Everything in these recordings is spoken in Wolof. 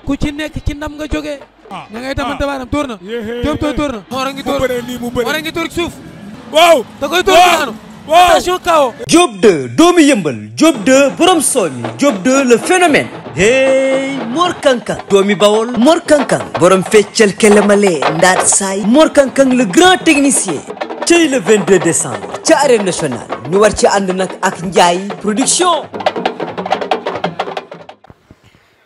ku ci nekk ci ndam nga jógee. ña ngay tamante baaraam tóor na. Diop tóor na. Mor a ngi tóor Mor a ngi tóor suuf. waaw da koy tóor daanu. attention kawo. Diop 2 doomu yëmbal Diop 2 borom soomi Diop 2 le phénomène. hey Mor Kankang doomi Bawol Mor Kankang borom feccal kelemale ndaat saay Mor Kankang le grand technicien. cey le 22 décembre ca arène nationale ñu war ci ànd nag ak Ndiaye production.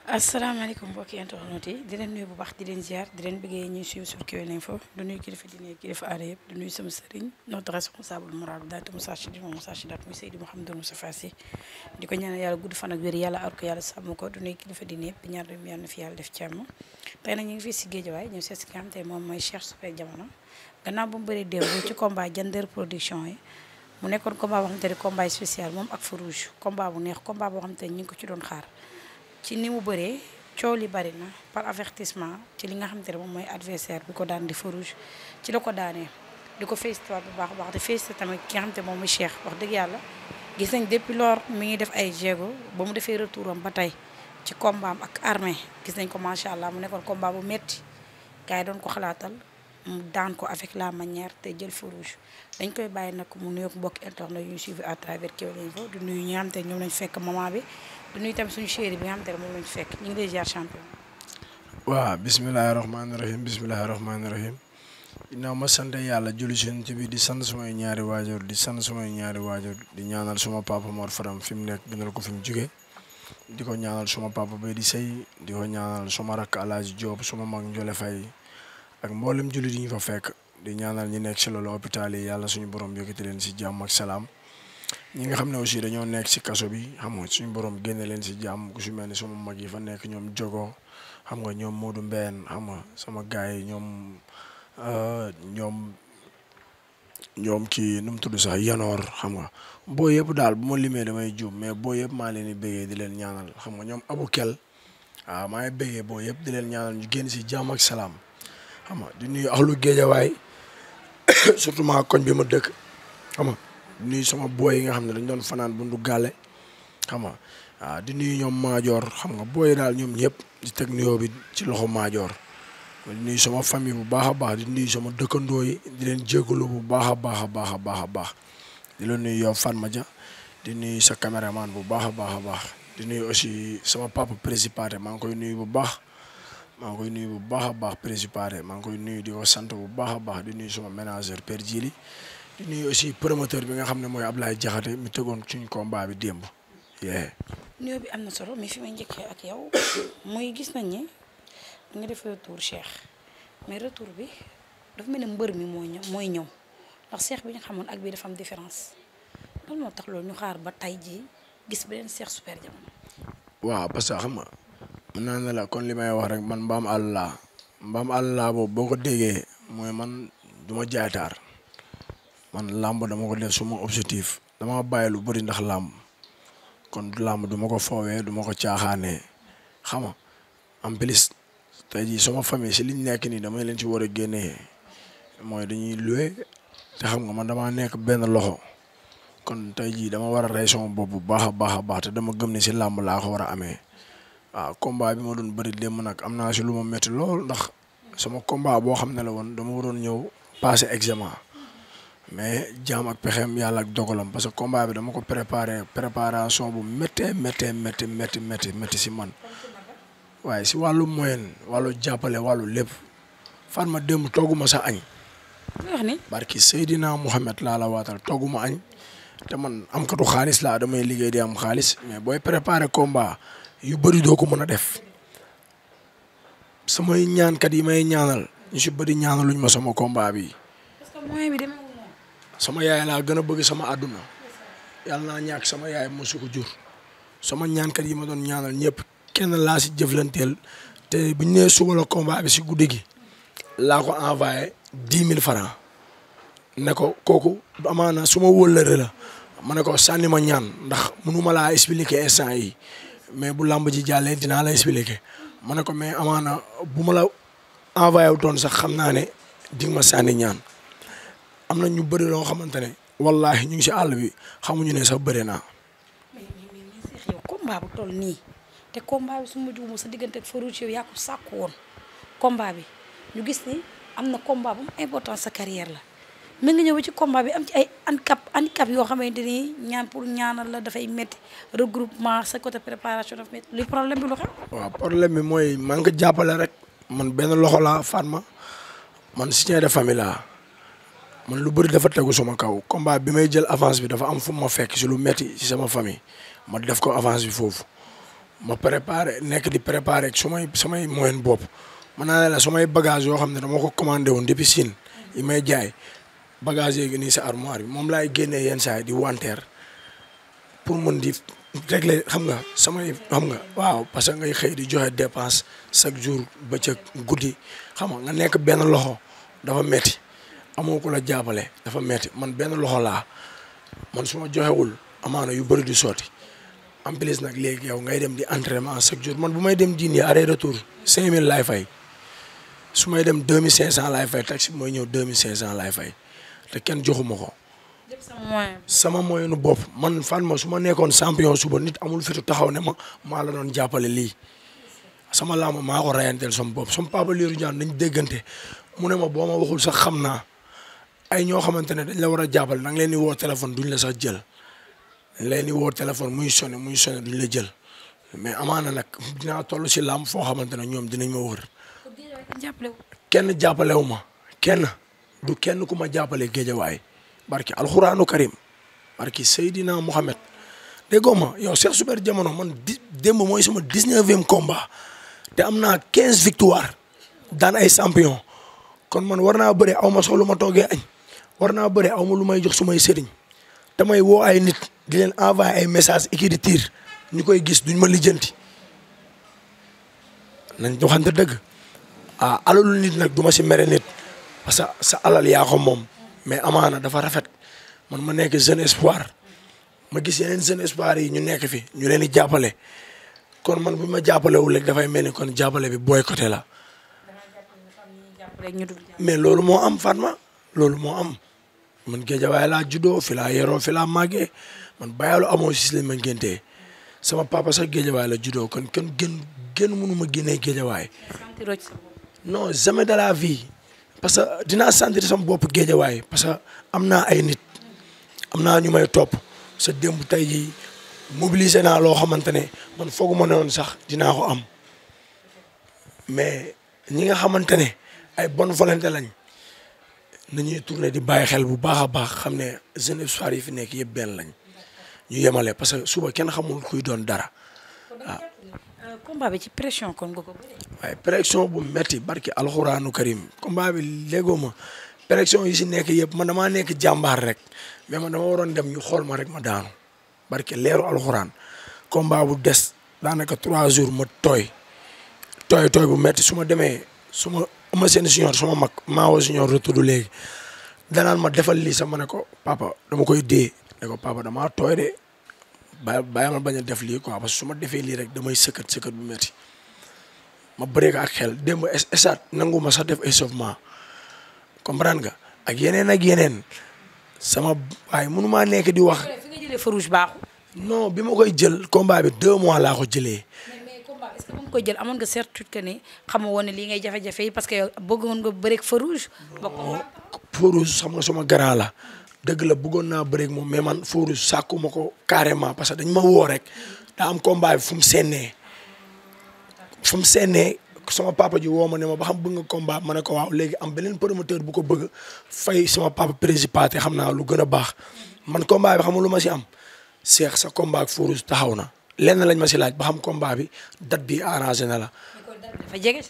asalaamaaleykum mbokki internet yi di leen nuyu bu baax di leen ziar di leen bëggee ñuy suivre sur Kewel Info du nuyu kilifa diine kilifa aada yëpp du nuyu sama sëriñ notre responsable moral daante Moustarchidine moom Moustarchidaty muy Seydi Mouhamadou Moustapha Sy di ko ñaanal yàlla gudd fan ak wér yàlla aar ko yàlla sàmm ko du nuyu kilifa diine yëpp ñaan réew mi yàlla na fi yàlla def jàmm tey nag ñu ngi fii si Guédiawaye ñëw seet si nga xam te moom mooy Cheikh Super Diamono gannaaw ba mu bëree démb ci combat Diender production yi mu nekkoon combat boo xam te ne combat spécial moom ak Feu Rouge combat bu neex combat boo xam te ne ñu ngi ko ci doon xaar ci ni mu bëree coow li bari na par avertissement ci li nga xamante ne moom mooy adversaire bi ko daan di Feu Rouge ci la ko daanee di ko félicité bu baax a baax te félicité tamit ki nga xamante ne moom mooy Cheikh wax dëgg yàlla gis nañ depuis lors mi ngi def ay jéego ba mu defee retour am ba tey ci combat am ak armée gis nañ ko macha allah mu nekkoon combat bu metti gars yi doon ko xalaatal mu daan ko avec la manière te jël Feu Rouge dañ koy bàyyi nag mu nuyoog mbokki internet yu ñu suivre à travers Kewel Info du nuyu ñi nga xamante ne ñoom lañ fekk moment bi du nuyu tamit suñu chéri bi nga xamante ne moom lañ fekk ñu ngi lay ziar champion. waaw bisimilahi rahmaani rahim bisimilahi rahmaani rahim ginnaaw ma sant yàlla julli ci bi di sant sumay ñaari waajur di ñaanal suma papa Mor Faram fi mu nekk gënal ko fi mu jóge di ko ñaanal suma papa bay di sëy di ko ñaanal suma rakk Alaaji Diop suma mag Njole Fay ak mboolem jullit yi ñu fa fekk di ñaanal ñi nekk si loolu hôpital yi yàlla suñu borom yëkkati leen si jàmm ak salaam ñi nga xam ne aussi dañoo nekk si kaso bi xam nga suñu borom génne leen si jàmm ku si mel ni sama mag yi fa nekk ñoom Jogo xam nga ñoom Modou Mbène xam nga sama gars yi ñoom kii nu mu tudd sax Yanoor xam nga boo yëpp daal bu ma limee damay juum mais boo yëpp maa leen di béggee di leen ñaanal xam nga ñoom Abou Kel waaw maa ngi béggee boo yëpp di leen ñaanal ñu génn si jàmm ak salaam xam nga di nuyu axlu Géejawaay surtout maa koñ bi ma dëkk xam nga di nuyu sama booy yi nga xam ne dañ doon fanaan bu ndu gàlle xam nga waaw di nuyu ñoom Maajoor xam nga booy daal ñoom ñëpp di teg nuyoo bi ci loxo Maajoor di nuyu sama famille bu baax a baax di nuyu sama dëkkandoo yi di leen jégalu bu baax a baax a baax a baax a baax di la nuyu yow Fatma Dia di nuyu sa caméraman bu baax a baax a baax di nuyu aussi sama papa Présipaté maa ngi koy nuyu bu baax maa ngi koy nuyu bu baax a baax Présipaté maa ngi koy nuyu di ko sant bu baax a baax di nuyu sama ménageur Père Djili di nuyu aussi promoteur bi nga xam ne mooy Ablaye Diakhaté mi tegoon suñu combat bi démb. nuyoo bi am na solo mais fi may njëkkee ak yow muy gis nañ ne nga def retour Cheikh mais retour bi dafa mel ne mbër mi mooy ñëw ndax Cheikh bi ñu xamoon ak bii dafa am différence lan moo tax loolu ñu xaar ba tay jii gis beneen Cheikh Super Diamono. waaw parce que xam nga mën naa ne la kon li may wax rek man mbaam àll laa boobu boo ko déggee mooy man du ma jaaytaar man làmb dama ko def suma objectif dama bàyyi lu bëri ndax làmb kon làmb du ma ko foowee du ma ko caaxaanee xam nga en plus tey jii sama famille si liñ nekk nii damay leen ci war a génnee mooy dañuy loué te xam nga man damaa nekk benn loxo kon tey jii dama war a rey sama bopp bu baax a baax a baax te dama gëm ne si làmb laa ko war a amee waaw combat bi ma doon bëri démb nag am naa si lu ma métti lool ndax sama combat boo xam ne la woon dama waroon ñëw passé examen mais jaam ak pexeem yàlla ak dogalam parce que combat bi dama ko préparation bu métti si man waaye si wàllu moyen wàllu jàppale wàllu lépp Fatma démb togguma sa añ. wax ni barki Seydina Mouhamed laa la waatal togguma añ te man am katu xaalis laa damay liggéey di am xaalis mais booy préparé combat yu bëri doo ko mën a def samay ñaankat yi may ñaanal ñu si bëri ñaanaluñ ma sama combat bi. parce que moyen bi demee sama yaay laa gën a bëgg sama àdduna yàlla naa ñàkk sama yaay mosu ko jur sama ñaankat yi ma doon ñaanal ñëpp kenn laa si jëflanteel te bu ñu nee suba la combat bi si guddi gi laa ko envoyé 10 000 francs ne ko kooku amaana su ma wóllëre la ma ne ko sànni ma ñaan ndax mënu ma laa expliquer instant yi mais bu làmb ji jàllee dinaa la expliquer ma ne ko mais amaana bu ma la envoyé wu doon sax xam naa ne di nga ma sànni ñaan. am na ñu bëri loo xamante ne wallaahi ñu ngi si àll bi xamuñu ne sax bëri naa. mais Cheikh yow combat bu toll nii te combat bi su ma juumul sa diggante ak Farouche yow yaa ko sàkku woon combat bi ñu gis ni am na combat bu mu importance sa carrière la mi nga ñëw ci combat bi am ci ay handicap yoo xamante ni pour ñaanal la dafay métti regroupement sa côté préparation dafa métti li problème bi lu xew. waaw problème bi mooy maa ngi ko jàppale rek man benn loxo laa Fatma man soutien de famille laa man lu bëri dafa tegu sama kaw combat bi may jël avance bi dafa am fu ma fekk si lu métti si sama famille ma def ko avance bi foofu ma préparé nekk di préparé ak samay moyen bopp mën naa ne la samay bagage yoo xam ne dama ko commandé woon depuis Chine yi may jaay. bagage yi nii sa armoire bi moom laay génnee yenn saa yi di wanteer pour mën di régler xam nga waaw parce que ngay xëy di joxe dépense chaque jour bëccëg guddi xam nga nekk benn loxo dafa metti amoo ko la jàppale dafa metti man benn loxo laa man su ma joxewul amaana yu bëri di sotti en plus nag léegi yow ngay dem di entraînement chaque jour man bu may dem diini aller retour 5000 laay fay su may dem 2500 laay fay taxi mooy ñëw 2500 laay fay. te kenn joxuma ko. sama moyenu bopp man Fatma su ma nekkoon champion suba nit amul fitu taxaw ne maa la doon jàppale lii sama làmb maa ko rayanteel sama bopp sama papa Lirou Diane dañ déggante mu ne ma boo ma waxul sax xam naa ay ñoo xamante ne dañ la war a jàppale da nga leen di woo téléphone duñ la sax jël dañ leen di woo téléphone muy sonné duñ la jël mais amaana nag dinaa toll si làmb foo xamante ne ñoom dinañ ma wër. kenn jàppalewu ma kenn. du kenn ku ma jàppale géejawaay barki alxuraanu karim barki Seydina Mohamed déggoo ma yow Cheikh Super Jamono man démb mooy sama 19e combat te am naa 15 victoire daan ay champion kon man war naa bëre aw ma soxla ma toogee añ war naa bëre aw ma lu may jox sumay sëriñ damay woo ay nit di leen envoyé ay message écriture ñu koy gis duñ ma lijjanti nañ waxante dëgg alalu nit nag du ma si mere nit. parce que sa alal yaa ko moom mais amaana dafa rafet man ma nekk jeune espoir ma gis yeneen jeune espoir yi ñu nekk fi ñu leen di jàppale kon man bu ma jàppalewul rek dafay mel ni kon jàppale bi boycotté la mais loolu moo am Fatma loolu moo am man géejawaay laa juddoo fi laa yeroo fi laa màggee man bayalu amoo si lañ ma ngéntee sama papa sax géejawaay la juddoo kon kenn gën mënu ma génnee géejawaay non jamais de la vie parce que dinaa sentir sama bopp géejawaay parce que am naa ay nit am naa ñu may topp sa démb tey jii mobiliser naa loo xamante ne man fooguma ne woon sax dinaa ko am mais ñi nga xamante ne ay bonne volonté lañ nañuy tourner di bàyyi xel bu baax a baax xam ne jeune espoir yi fi nekk yëpp benn lañ ñu yemale parce que suba kenn xamul kuy doon dara waaw. combat bi ci pression kon nga ko bëri. waaye pression bu metti barki alxuraanu karim combat bi léegoo ma pression yi si nekk yëpp man damaa nekk jàmbaar rek mais man dama waroon dem ñu xool ma rek ma daanu barki leeru alxuraan combat bu des daanaka 3 jours ma tooy bu metti su ma demee su ma seen junior suma mag maawo junior retour léegi danaan ma defal lii sax ma ne ko papa dama koy dee ne ko papa damaa tooy de bàyyi ma bañ a def lii quoi parce que su ma defee lii rek damay sëkkat bu metti ma bëree ko ak xel démb esat nangu ma sax def échauffement comprendre nga ak yeneen sama waaye mënu maa nekk di wax. fi nga jëlee Farouche baaxul. non bi ma koy jël combat bi 2 mois laa ko jëlee. mais combat est-ce que ba nga koy jël amoon nga certitude que ne xamoo woon ne lii ngay jafe-jafe yi parce que yow bëggoon nga bëreeg Farouche. Farouche xam nga sama grand la. dëgg la bëggoon naa bëreeg moom mais man Farouche sàkku ma ko carrément parce que dañ ma woo rek daa am combat bi fu mu sennee sama papa ji woo ma ne ma ba xam bëgg nga combat ma ne ko waaw léegi am beneen promoteur bu ko bëgg fay sama papa présipaté xam naa lu gën a baax man combat bi xam nga lu ma si am Cheikh sa combat ak Farouche taxaw na lenn lañ ma si laaj ba xam combat bi date bi arrangé na la.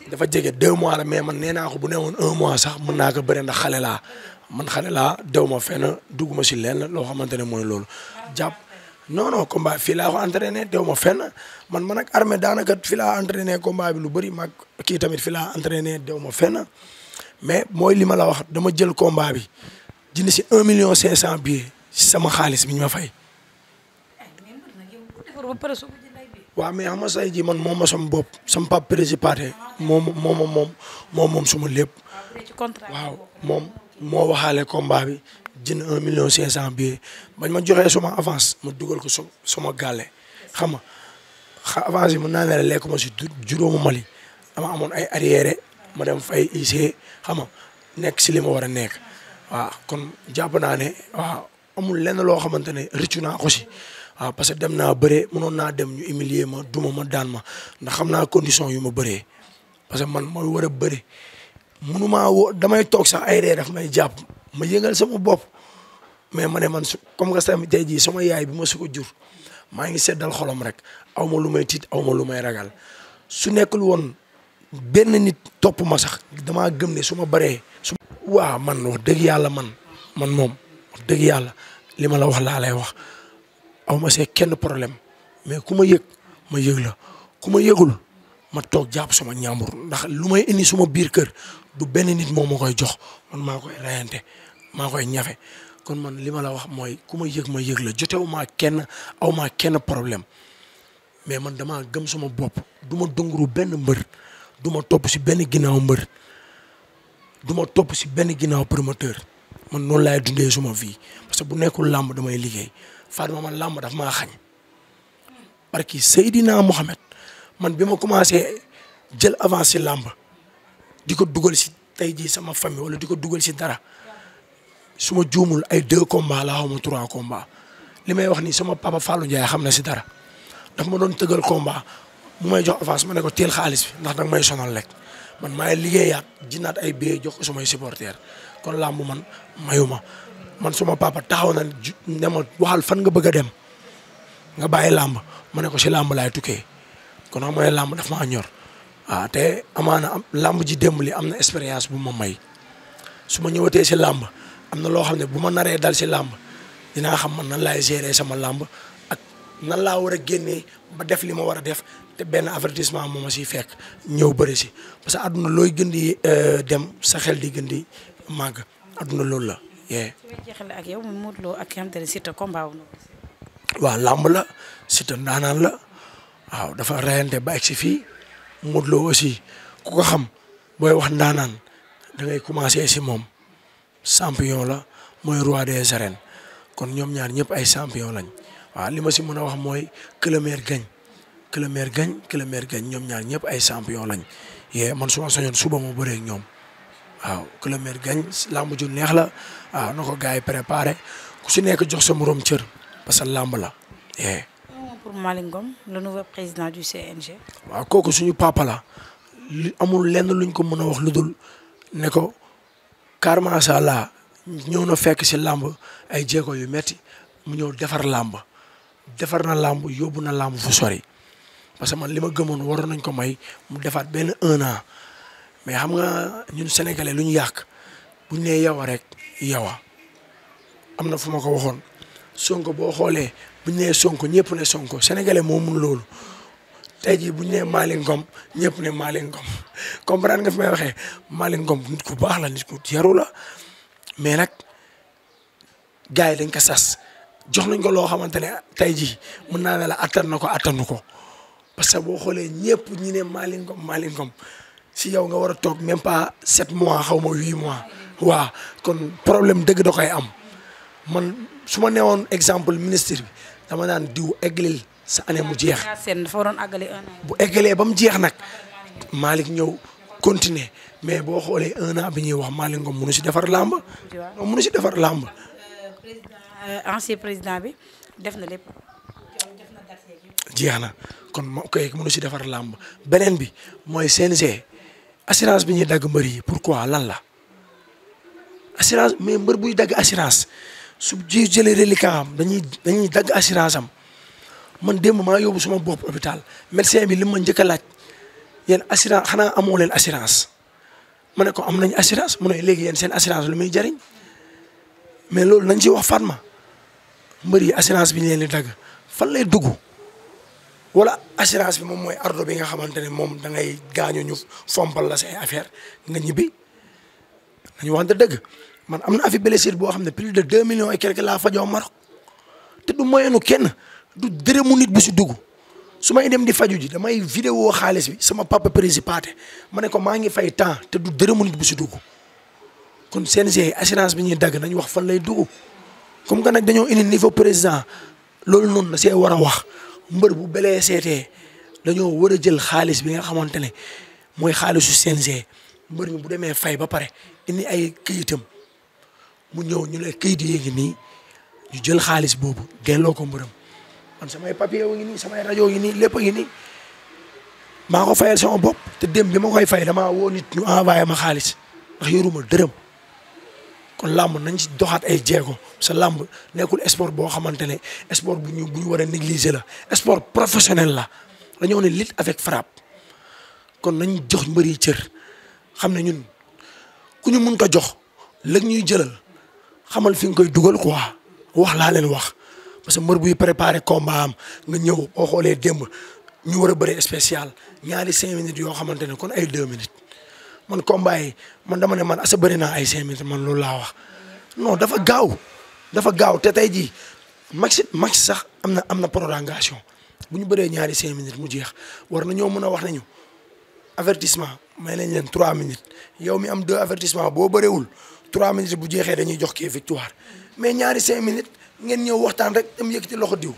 dafa jege 2 mois la mais man nee naa ko bu ne woon 1 mois sax mën naa ko bëre ndax xale laa. man xale laa dew ma fenn dugg ma si lenn loo xamante ne mooy loolu jàpp non combat fii laa ko entraîné dew ma fenn man ak armée daanaka fii laa entraîné combat bi lu bëri mag kii tamit fii laa entraîné dew ma fenn mais mooy li ma la wax dama jël combat bi jënd si 1,5 million billets si sama xaalis bi ñu ma fay. waaw mais xam nga say ji man moom ma sama bopp sama pap présipaté moom suma lépp. waaw moom. moo waxaale combat bi jënd 1,5 million billets bañ ma joxee suma avance ma dugal ko suma gàlle xam avance yi mën naa ne la lekk ma si juróomu Mali dama amoon ay arrière ma dem fay IC xam nga nekk si li ma war a nekk waaw kon jàpp naa ne waaw amul lenn loo xamante ne rëccu naa ko si waaw parce que dem naa bëre mënoon naa dem ñu humilier ma duma ma daan ma ndax xam naa condition yu ma bëree parce que man mooy war a bëri mënumaa woo damay toog sax ay ree daf may jàpp ma yëngal sama bopp mais ma ne man comme que tamit tey jii sama yaay bi ma su ko jur maa ngi seddal xolam rek aw ma lu may tiit aw ma lu may ragal su nekkul woon benn nit topp ma sax damaa gëm ne su ma bëree waaw man wax dëgg yàlla man moom wax dëgg yàlla li ma la wax laa lay wax aw ma see kenn problème mais ku ma yëg ma yëg la ku ma yëgul ma toog jàpp sama ñaambur ndax lu may indi suma biir kër du benn nit moom ma koy jox man maa koy rayante maa koy ñafe kon man li ma la wax mooy ku ma yëg la jotewu maa kenn aw maa kenn problème mais man damaa gëm sama bopp du ma donguru benn mbër du ma topp si benn ginnaaw mbër du ma topp si benn ginnaaw promoteur man noonu laay dundee suma vie parce que bu nekkul làmb damay liggéey Fatma man làmb daf maa xañ barki Seydina Mohamed man bi ma commencé jël avance si làmb di ko dugal si tey jii sama famille wala di ko dugal si dara su ma juumul ay 2 combats laa xaw ma 3 combats li may wax ni sama papa Fallou Ndiaye xam na si dara daf ma doon tëggal combat mu may jox avance ma ne ko teel xaalis bi ndax danga may sonal rek man maay liggéeyaat jinaat ay billets jox ko sumay supporter kon làmb man mayuma man suma papa taxaw na ne ma waxal fan nga bëgg a dem nga bàyyi làmb ma ne ko si làmb laay tukkee kon xam nga làmb daf maa ñor waaw te amaana làmb ji démb li am na expérience bu ma may su ma ñëwatee si làmb am na loo xam ne bu ma naree dal si làmb dinaa xam man nan laay gérer sama làmb ak nan laa war a génnee ba def li ma war a def te benn avertissement moo ma siy fekk ñëw bëri si parce que àdduna looy gën di dem sa xel di gën di màgg àdduna loolu la. su may jeexalee ak yow Modou Lo ak ki nga xamante ne Siteu combat wu na ko. waaw làmb la Siteu ndaanaan la waaw dafa reyante ba egg si fii Modou Lo aussi ku ko xam booy wax ndaanaan da ngay commencé si moom champion la mooy roi des arènes kon ñoom ñaar ñëpp ay champion lañ waaw li ma si mën a wax mooy que le meilleur gagne que le meilleur gagne que le meilleur gagne ñoom ñaar ñëpp ay champion lañ yee man su ma soñoon suba ma bëree ak ñoom waaw que le meilleur gagne làmb ju neex la waaw na ko gars yi préparé ku si nekk jox sa morom cër parce que làmb la yee. pour Malick Ngom le nouveau président du CNG. waaw kooku suñu papa la li amul lenn luñ ko mën a wax lu dul ne ko car macha allah ñëw na fekk si làmb ay jéego yu metti mu ñëw defar làmb defar na làmb yóbbu na làmb fu sori parce que man li ma gëmoon waroon nañ ko may mu defaat benn 1 an mais xam nga ñun sénégalais lu ñu yàq buñ nee yow rek yowa am na fu ma ko waxoon Sonko boo xoolee buñ nee Sonko ñëpp ne Sonko sénégalais moo mun loolu tey jii buñ nee Malick Ngom ñëpp ne Malick Ngom comprendre nga fi may waxee Malick Ngom nit ku baax la nit ku yaru la mais nag gars yi dañ ko sas jox nañ ko loo xamante ne tey jii mën naa ne la attan na ko attanu ko parce que boo xoolee ñëpp ñi ne Malick Ngom si yow nga war a toog même pas 7 mois xaw ma 8 mois waaw kon problème dëgg da koy am man su ma newoon exemple ministre bi dama naan diw eggalil sa année mu jeex. dafa waroon àggale 1 an. bu eggalee ba mu jeex nag Malick ñëw continuer mais boo xoolee 1 an bi ñuy wax Malick Ngom mënu si defar làmb. waaw mënu si defar làmb. ancien président bi def na lépp. jeex na kon kay mënu si defar làmb beneen bi mooy CNG assurance bi ñuy dagg mbër yi pourquoi lan la assurance mais mbër buy dagg assurance su jëlee reliquat am dañuy dagg assurance am man démb maa yóbbu suma bopp hôpital médecin bi li ma njëkk a laaj yéen assurance xanaa amoo leen assurance ma ne ko am nañ assurance mu ne léegi yéen seen assurance lu muy jariñ mais loolu nañ ci wax Fatma mbër yi assurance bi ñu leen di dagg fan lay dugg wala assurance bi moom mooy ardo bi nga xamante ne moom da ngay gaañu ñu fompal la say affaire nga ñibbi nañu waxante dëgg man am na affaire blessure boo xam ne plus de 2 millions et quelque laa fajoo Maroc te du moyenu kenn du dërëmu nit bu si dugg su may dem di faju ji damay vidéo xaalis bi sama papa principauté ma ne ko maa ngi fay temps te du dërëmu nit bu si dugg kon CNG assurance bi ñuy dagg nañu wax fan lay dugg comme que nag dañoo indi niveau président loolu noonu na see war a wax mbër bu belee seetee dañoo war a jël xaalis bi nga xamante ne mooy xaalisu CNG mbër mi bu demee fay ba pare indi ay këyitam mu ñëw ñu ne këyit yi ngi nii ñu jël xaalis boobu delloo ko mbërëm man samay papier wu ngi nii samay rajo ngi nii lépp a ngi nii maa ko fayal sama bopp te dem bi ma koy fay damaa woo nit ñu envoyé ma xaalis ndax yoruma dërëm kon làmb nañ ci doxaat ay jéego sa làmb nekkul sport boo xamante ne sport bu ñu war a négliger la sport professionnel la dañoo ne lutte avec frappe kon nañ jox mbër yi cër xam ne ñun ku ñu mun ko jox léegi ñuy jëlal xamal fi nga koy dugal quoi wax laa leen wax parce que mbër buy préparé combat am nga ñëw boo xoolee démb ñu war a bëri spécial ñaari 5 minutes yoo xamante ne kon ay 2 minutes man combat yi man dama ne man asa bëri naa ay 5 minutes man loolu laa wax non dafa gaaw te tey jii max sax am na prolongation bu ñu bëree ñaari 5 minutes mu jeex war na ñoo mën a wax nañu avertissement may nañ leen 3 minutes yow mi am 2 avertissement boo bëreewul 3 minutes bu jeexee dañuy jox kii victoire mais ñaari 5 minutes ngeen ñëw waxtaan rek dem yëkkati loxo diw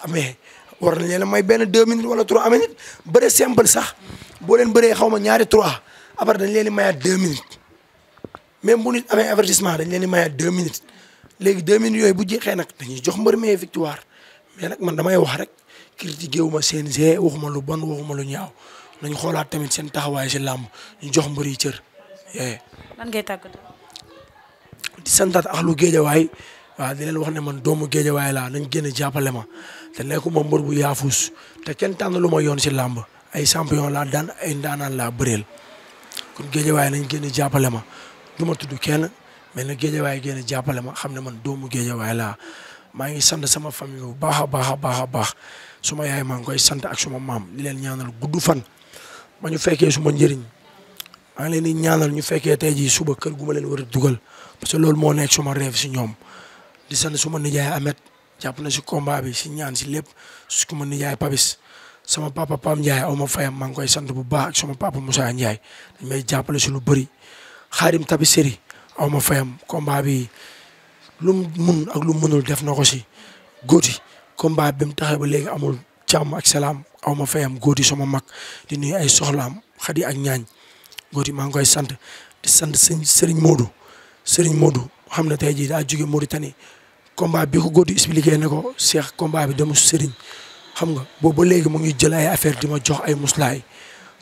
mais war nañ leen may benn 2 minutes wala 3 minutes bëre simple sax boo leen bëree xaw ma ñaari 3 après dañ leen di mayaat 2 minutes même bu nit amee avertissement dañ leen di mayaat 2 minutes léegi 2 minutes yooyu bu jeexee nag dañuy jox mbër mi victoire mais nag man damay wax rek critiqué wu ma CNG waxuma lu bon waxuma lu ñaaw nañ xoolaat tamit seen taxawaay si làmb ñu jox mbër yi cër. lan ngay tàggatoo. di santaat ak lu géejawaay waaw di leen wax ne man doomu géejawaay laa nañ génn jàppale ma te nekkuma mbër bu yaafus te kenn tànn lu ma yoon si làmb ay champion laa daan ay ndaanaan laa bëreel kon géejawaay nañ génn jàppale ma du ma tudd kenn mais nag géejawaay génn jàppale ma xam ne man doomu géejawaay laa maa ngi sant sama famille bu baax a baax suma yaay maa ngi koy sant ak suma maam di leen ñaanal gudd fan ba ñu fekkee suma njëriñ maa ngi leen di ñaanal ñu fekkee tey jii suba kër gu ma leen war a dugal parce que loolu moo nekk suma rêve si ñoom di sant suma nijaay Amet jàpp na si combat bi si ñaan si lépp suma nijaay Pabis sama papa Pam Ndiaye aw ma fayam maa ngi koy sant bu baax ak sama papa Moussa Ndiaye dañ may jàppale si lu bëri Xaadim Tapiseri aw ma fayam combat bi lu mu mun ak lu mu mënul def na ko si góoti combat bi mu taxee ba léegi amul jàmm ak salaam aw ma fayam góoti sama mag di nuyu ay soxlaam xadi ak ñaañ góoti maa ngi koy sant di sant Serigne Modou xam ne tey jii daa jóge Mauritanie combat bi ko góoti expliqué ne ko Cheikh combat bi demu Serigne xam nga boobu ba léegi mu ngi jël ay affaire di ma jox ay muslaay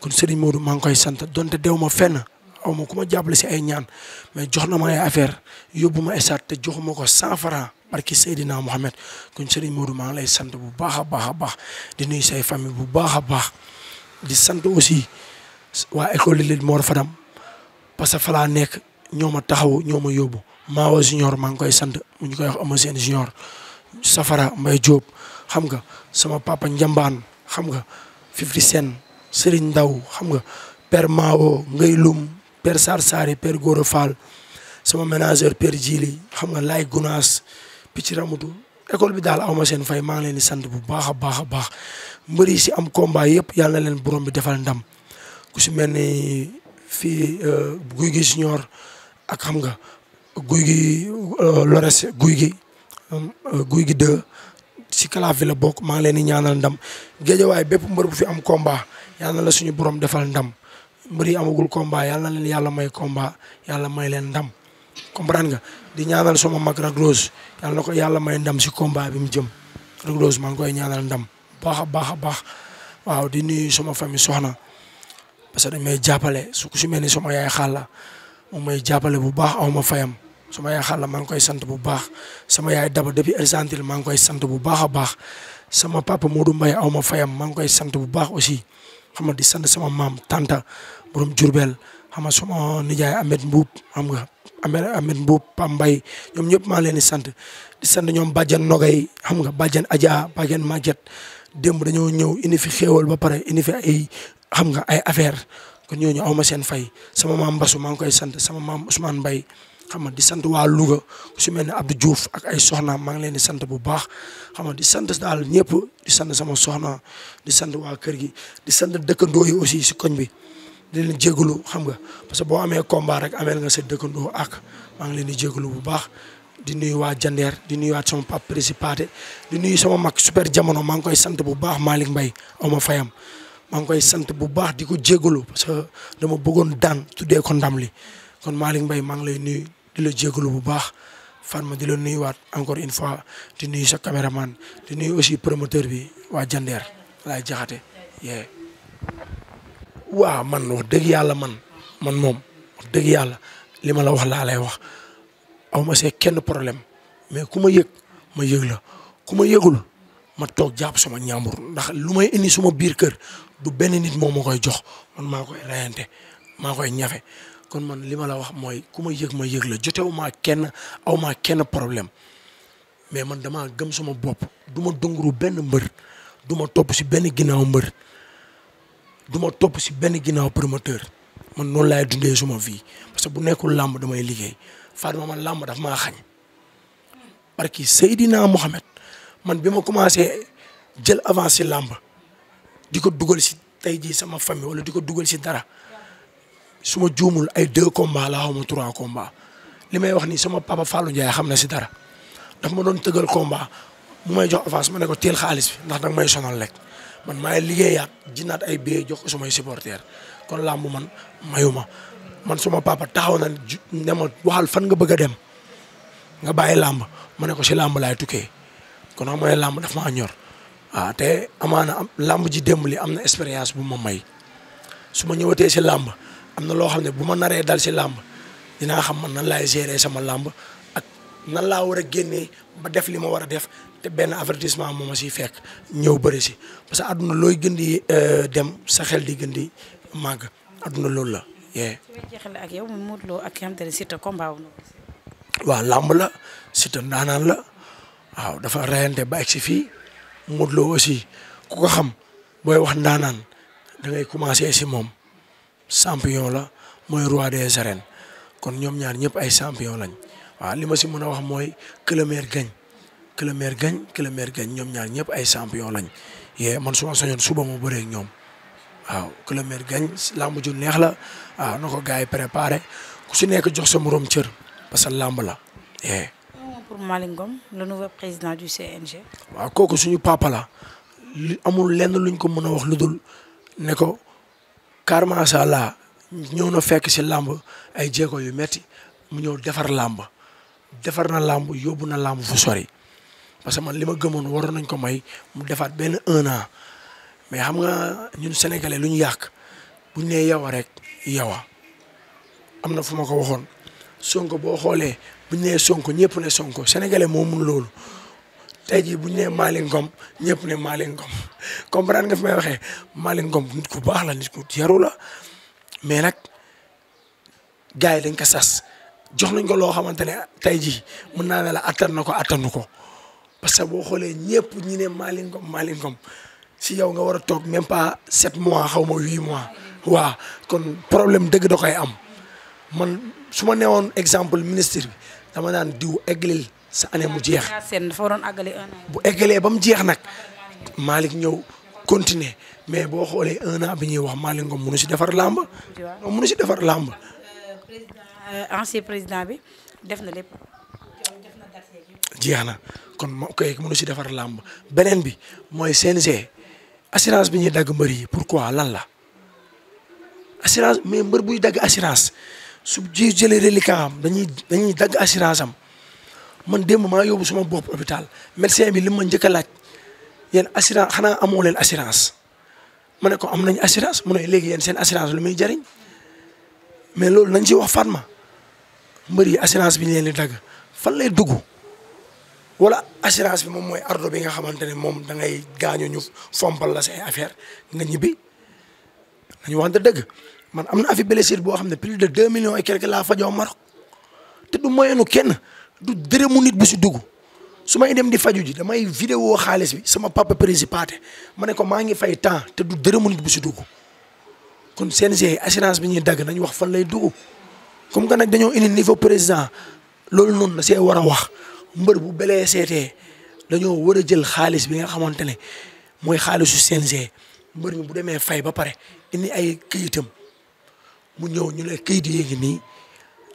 kon Serigne Modou maa ngi koy sant donte dew ma fenn aw ma ku ma jàppale si ay ñaan mais jox na ma ay affaire yóbbu ma estat te joxuma ko 100 francs barki Seydina Mohamed kon Serigne Modou maa ngi lay sant bu baax a baax di nuyu say famille bu baax a baax di sant aussi waa école de Mor Fadam parce que fa laa nekk ñoo ma taxaw ñoo ma yóbbu Maawa Junior maa ngi koy sant mu ñu koy wax Ama Sène Junior Safara Mbaye Diop xam nga sama papa Njambaan xam nga 50 Cent Serigne Ndaw xam nga Père Mao Ngay Lum Père Sarsari Père Goro Fall sama ménageur Père Djili xam nga Laay Gunaas Picc Ramutu école bi daal awma seen fay maa ngi leen di sant bu baax a baax mbër yi si am combat yëpp yàlla na leen borom bi defal ndam ku si mel ni fii Guy gi Junior ak xam nga Guy gi Lores Guy gi 2 si kalaaf bi la bokk maa ngi leen di ñaanal ndam géejawaay bépp mbër bu fi am combat yàlla na la suñu borom defal ndam mbër yi amagul combat yàlla na leen yàlla may combat yàlla may leen ndam comprendre nga di ñaanal sama mag Lac Rose yàlla na ko yàlla may ndam si combat bi mu jëm Lac Rose maa ngi koy ñaanal ndam baax a baax waaw di nuyu sama famille soxna parce que dañ may jàppale su ku si mel ni sama yaay xàlla moom may jàppale bu baax aw ma fayam sama yaay xàlla maa ngi koy sant bu baax sama yaay daba depuis Argentine maa ngi koy sant bu baax a baax sama papa Modou Mbaye aw ma fayam maa ngi koy sant bu baax aussi xam nga di sant sama maam tanta borom Jurbel xam nga sama nijaay Ahmed Mbuub xam nga Ahmed Mbuub Pam Mbay ñoom ñëpp maa ngi leen di sant ñoom bàjjan Nogay xam nga bàjjan Adja bàjjan Maguette démb dañoo ñëw indi fi xéewal ba pare indi fi ay xam nga ay affaire kon ñooñu aw ma seen fay sama maam Mbasu maa ngi koy sant sama maam Ousmane Mbay xam nga di sant waa Louga ku si mel ne Abdou Diouf ak ay soxnaam maa ngi leen di sant bu baax xam nga di sant daal ñëpp di sant sama soxna di sant waa kër gi di sant dëkkandoo yi aussi si koñ bi di leen jégalu xam nga parce que boo amee combat rek ameel nga sa dëkkandoo ak maa ngi leen di jégalu bu baax di nuyu waa Jandeer di nuyuwaat sama papa Présipaté di nuyu sama mag super jamono maa ngi koy sant bu baax Malick Mbaye aw ma fayam maa ngi koy sant bu baax di ko jégalu parce que dama bëggoon daan tuddee ko ndam li kon Malick Mbaye maa ngi lay nuyu di la jégalu bu baax Fatma di la nuyuwaat encore une fois di nuyu sa caméraman di nuyu aussi promoteur bi waa Jandeer laay jaxate yee waaw man wax dëgg yàlla man moom wax dëgg yàlla li ma la wax laa lay wax aw ma see kenn problème mais ku ma yëg ma yëg la ku ma yëgul ma toog jàpp sama ñaambur ndax lu may indi suma biir kër du benn nit moo ma koy jox man maa koy rayante maa koy ñafe kon man li ma la wax mooy ku ma yëg la jotewu maa kenn aw maa kenn problème mais man damaa gëm sama bopp du ma dunguru benn mbër du ma topp si benn ginnaaw mbër du ma topp si benn ginnaaw promoteur man noonu laay dundee suma vie parce que bu nekkul làmb damay liggéey Fatma man làmb daf maa xañ barki Seydina Mohamed man bi ma commencé jël avance si làmb di ko dugal si tey jii sama famille wala di ko dugal si dara su ma juumul ay 2 combats la xaw ma 3 combats li may wax ni sama papa Fallou Ndiaye xam na si dara daf ma doon tëggal combat mu may jox avance ma ne ko teel xaalis bi ndax danga may sonal rek man maay liggéeyaat jinaat ay billets jox ko sumay supporters kon làmb man mayuma man suma papa taxaw na ne ma waxal fan nga bëgg a dem nga bàyyi làmb ma ne ko si làmb laay tukkee kon xam nga ne làmb daf maa ñor waaw te amaana làmb ji démb li am na expérience bu ma may su ma ñëwatee si làmb am na loo xam ne bu ma naree dal si làmb dinaa xam man nan laay gérer sama làmb ak nan laa war a génnee ba def li ma war a def te benn avertissement moo ma siy fekk ñëw bëri si parce que àdduna looy gën di dem sa xel di gën di màgg àdduna loolu la. su may jeexalee ak yow Modou Lo ak ki nga xamante ne Siteu combat wu. waaw làmb la Siteu ndaanaan la waaw dafa reyante ba egg si fii Modou Lo aussi ku ko xam booy wax ndaanaan da ngay commencé si moom champion la mooy roi des arènes kon ñoom ñaar ñëpp ay champion lañ waaw li ma si mën a wax mooy que le meilleur gagne que le meilleur gagne que le meilleur gagne ñoom ñaar ñëpp ay champion lañ yee man su ma soñoon suba ma bëree ak ñoom waaw que le meilleur gagne làmb ju neex la waaw na ko gars yi préparé ku si nekk jox sa morom cër parce que làmb la yee. pour Malick Ngom le nouveau président du CNG. waaw kooku suñu papa la li amul lenn luñ ko mën a wax lu dul ne ko car macha allah ñëw na fekk si làmb ay jéego yu metti mu ñëw defar làmb defar na làmb yóbbu na làmb fu sori parce que man li ma gëmoon waroon nañ ko may mu defaat benn 1 an mais xam nga ñun sénégalais lu ñu yàq buñ nee yow rek yow am na fu ma ko waxoon Sonko boo xoolee buñ nee Sonko ñëpp ne Sonko sénégalais moo mun loolu tey jii buñ nee Malick Ngom ñëpp ne Malick Ngom comprendre nga fi may waxee Malick Ngom nit ku baax la nit ku yaru la mais nag gars yi dañ ko sas jox nañ ko loo xamante ne tey jii mën naa ne la attan na ko attanu ko parce que boo xoolee ñëpp ñi ne Malick Ngom si yow nga war a toog même pas 7 mois xaw ma 8 mois waaw kon problème dëgg da koy am man su ma newoon exemple ministre bi dama naan diw eggalil sa année mu jeex. dafa waroon àggale 1 an. bu eggalee ba mu jeex nag Malick ñëw continuer mais boo xoolee 1 an bi ñuy wax Malick Ngom mënu si defar làmb. waaw mënu si defar làmb. ancien président bi def na lépp. jeex na kon moo koy mënu si defar làmb beneen bi mooy CNG assurance bi ñuy dagg mbër yi pourquoi lan la assurance mais mbër buy dagg assurance su ji jëlee reliquat am dañuy dagg assurance am man démb maa yóbbu suma bopp hôpital médecin bi li ma njëkk a laaj yéen assurance xanaa amoo leen assurance ma ne ko am nañ assurance mu ne léegi yéen seen assurance lu muy jariñ mais loolu nañ ci wax Fatma mbër yi assurance bi ñu leen di dagg fan lay dugg wala assurance bi moom mooy ardo bi nga xamante ne moom da ngay gaañu ñu fompal la say affaire nga ñibbi nañu waxante dëgg man am na afi blessure boo xam ne plus de 2 millions et quelque laa fajoo Maroc te du moyenu kenn du dërëmu nit bu si dugg su may dem di faju ji damay vidéo xaalis bi sama papa Présipaté ma ne ko maa ngi fay temps te du dërëmu nit bu si dugg kon CNG assurance bi ñuy dagg nañ wax fan lay dugg comme que nag dañoo indi niveau président loolu noonu la see war a wax mbër bu belee seetee dañoo war a jël xaalis bi nga xamante ne mooy xaalisu CNG mbër mi bu demee fay ba pare indi ay këyitam mu ñëw ñu ne këyit yi ngi nii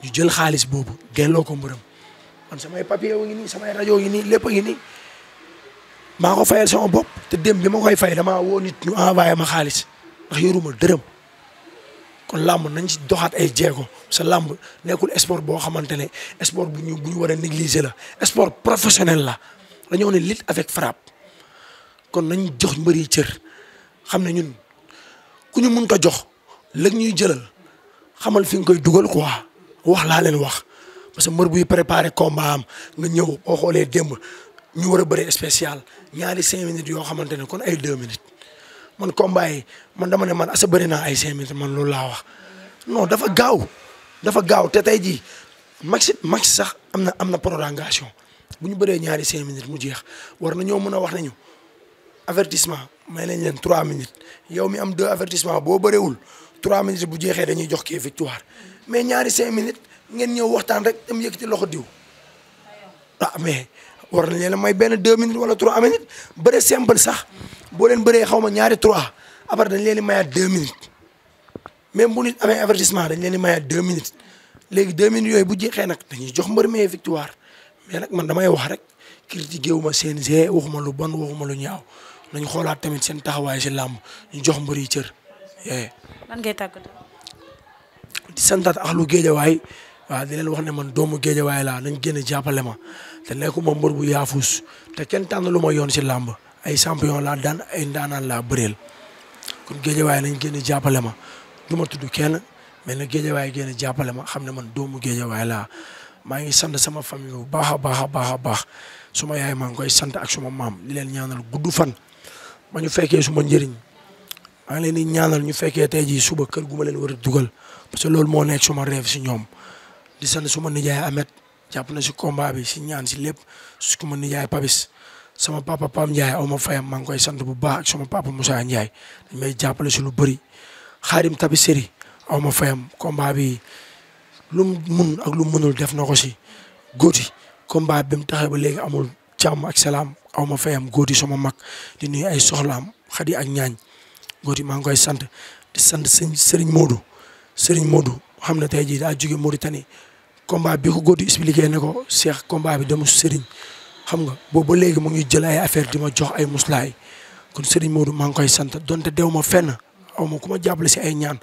ñu jël xaalis boobu delloo ko mbërëm man samay papier wu ngi nii samay rajo ngi nii lépp a ngi nii maa ko fayal sama bopp te dem bi ma koy fay damaa woo nit ñu envoyé ma xaalis ndax yoruma dërëm kon làmb nañ ci doxaat ay jéego sa làmb nekkul sport boo xamante ne sport bu ñu war a négliger la sport professionnel la dañoo ne lutte avec frappe kon nañ jox mbër yi cër xam ne ñun ku ñu mun ko jox léegi ñuy jëlal xamal fi nga koy dugal quoi wax laa leen wax parce que mbër buy préparé combat am nga ñëw boo xoolee démb ñu war a bëri spécial ñaari 5 minutes yoo xamante ne kon ay 2 minutes man combat yi man dama ne man asa bëri naa ay 5 minutes man loolu laa wax non dafa gaaw te tey jii max sax am na prolongation bu ñu bëree ñaari 5 minutes mu jeex war na ñoo mën a wax nañu avertissement may nañ leen 3 minutes yow mi am 2 avertissement boo bëreewul 3 minutes bu jeexee dañuy jox kii victoire mais ñaari 5 minutes ngeen ñëw waxtaan rek dem yëkkati loxo diw mais war nañ leen may benn 2 minutes wala 3 minutes bëre simple sax boo leen bëree xaw ma ñaari 3 après dañ leen di mayaat 2 minutes même bu nit amee avertissement dañ leen di mayaat 2 minutes léegi 2 minutes yooyu bu jeexee nag dañuy jox mbër mi victoire mais nag man damay wax rek critiqué wu ma CNG waxuma lu bon waxuma lu ñaaw nañ xoolaat tamit seen taxawaay si làmb ñu jox mbër yi cër. lan ngay tàggatoo. di santaat ak lu géejawaay waaw di leen wax ne man doomu géejawaay laa nañ génn jàppale ma te nekkuma mbër bu yaafus te kenn tànn lu ma yoon si làmb ay champion laa daan ay ndaanaan laa bëreel kon géejawaay nañ génn jàppale ma du ma tudd kenn mais nag géejawaay génn jàppale ma xam ne man doomu géejawaay laa maa ngi sant sama famille bu baax a baax suma yaay maa ngi koy sant ak suma maam di leen ñaanal gudd fan ba ñu fekkee suma njëriñ maa ngi leen di ñaanal ñu fekkee tey jii suba kër gu ma leen war a dugal parce que loolu moo nekk suma rêve si ñoom di sant suma nijaay Amet jàpp na si combat bi si ñaan si lépp suma nijaay Pabis sama papa Pam Ndiaye aw ma fayam maa ngi koy sant bu baax ak sama papa Moussa Ndiaye dañ may jàppale si lu bëri Xaadim Tapisserie aw ma fayam combat bi lu mu mun ak lu mu mënul def na ko si góoti combat bi mu taxee ba léegi amul jàmm ak salaam aw ma fayam góoti sama mag di nuyu ay soxlaam Xadi ak ñaañ góoti maa ngi koy sant di sant Serigne Modou xam ne tey jii daa jóge Mauritanie combat bi ko góoti expliqué ne ko Cheikh combat bi demu Serigne xam nga boobu ba léegi mu ngi jël ay affaire di ma jox ay muslaay kon Serigne Modou maa ngi koy sant donte dew ma fenn aw ma ku ma jàppale si ay ñaan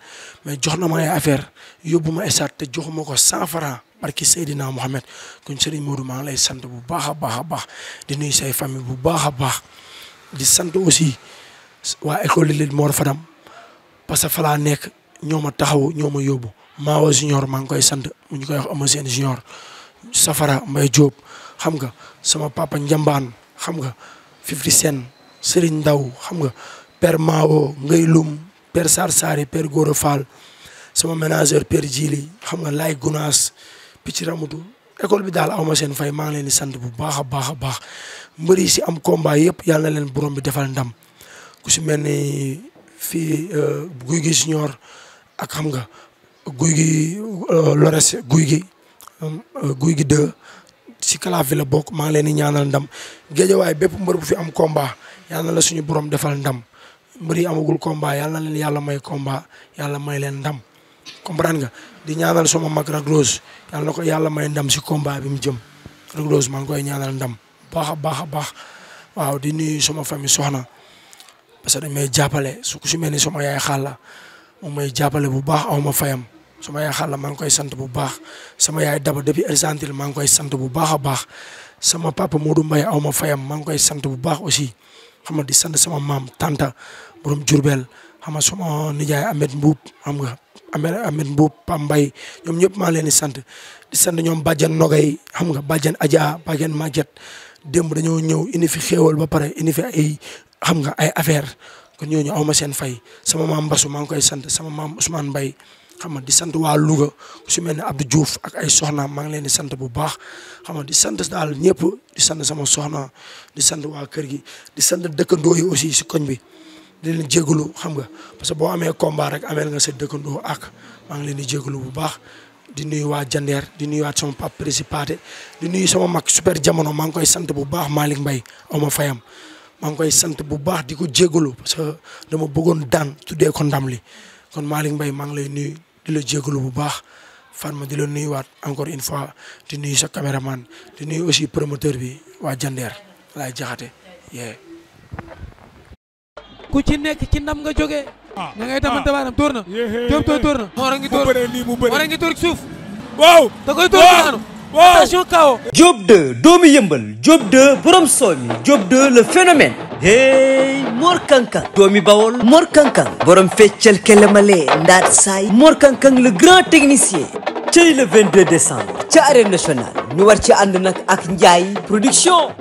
mais jox na ma ay affaire yóbbu ma esat te joxuma ko 100 francs barki Seydina Mohamed kon Serigne Modou maa ngi lay sant bu baax a baax di nuyu say famille bu baax a baax di sant aussi waa école de Mor Fadam parce que fa laa nekk ñoo ma taxaw ñoo ma yóbbu Maawa Junior maa ngi koy sant mu ñu koy wax Ama Sène Junior Safara Mbaye Diop xam nga sama papa Njambaan xam nga 50 Cent Serigne Ndaw xam nga Père Mao Ngay Lum Père Sarsari Père Gora Fall sama ménageur Père Djili xam nga Lay Gunaas Picc Ramutu école bi daal aw ma seen fay maa ngi leen di sant bu baax a baax mbër yi si am combat yëpp yàlla na leen borom bi defal ndam ku si mel ni fii Guy gi Junior ak xam nga Guy gi Lores Guy gi 2 si kalaaf bi la bokk maa ngi leen di ñaanal ndam géejawaay bépp mbër bu fi am combat yàlla na la suñu borom defal ndam mbër yi amagul combat yàlla na leen yàlla may combat yàlla may leen ndam comprendre nga di ñaanal sama mag Lac Rose yàlla na ko yàlla may ndam si combat bi mu jëm Lac Rose maa ngi koy ñaanal ndam baax a baax waaw di nuyu sama famille soxna parce que dañ may jàppale su ku si mel ni sama yaay xàlla moom may jàppale bu baax aw ma fayam sama yaay xàlla maa ngi koy sant bu baax sama yaay daba depuis Argentine maa ngi koy sant bu baax a baax sama papa Modou Mbaye aw ma fayam maa ngi koy sant bu baax aussi xam nga di sant sama maam tanta borom Jurbel xam nga sama nijaay Ahmed Mbuub xam nga Ahmed Mbuub Pam Mbaye ñoom ñëpp maa leen di sant ñoom bàjjan Nogay xam nga bàjjan Adja bàjjan Maguette démb dañoo ñëw indi fi xéewal ba pare indi fi ay xam nga ay affaire kon ñooñu aw ma seen fay sama maam Mbasu maa ngi koy sant sama maam Ousmane Mbaye xam nga di sant waa Louga ku si mel ne Abdou Diouf ak ay soxnaam maa ngi leen di sant bu baax xam nga di sant daal ñëpp di sant sama soxna di sant waa kër gi di sant dëkkandoo yi aussi si koñ bi di leen jégalu xam nga parce que boo amee combat rek ameel nga sa dëkkandoo ak maa ngi leen di jégalu bu baax di nuyu waa Jandeer di nuyuwaat sama papa Précipité di nuyu sama mag super jamono maa ngi koy sant bu baax Malick Mbaye aw ma fayam maa ngi koy sant bu baax di ko jégalu parce que dama bëggoon daan tuddee ko ndam li kon Malick Mbaye maa ngi lay nuyu di la jégalu bu baax Fatma di la nuyuwaat encore une fois di nuyu sa caméraman di nuyu aussi promoteur bi waa Jandeer laay jaxate ku ci nekk ci ndam nga jógee na ngay tamante baanam tóor na Diop tóor na Mor a ngi tóor suuf waaw da koy tóor daanu attention kawo Diop 2 doomu yëmbal Diop 2 borom soomi Diop 2 le phénomène hey Mor Kankang doomi Bawol Mor Kankang borom feccal kelemale ndaat saay Mor Kankang le grand technicien cey le 22 décembre ca arène nationale ñu war ci ànd nag ak Ndiaye production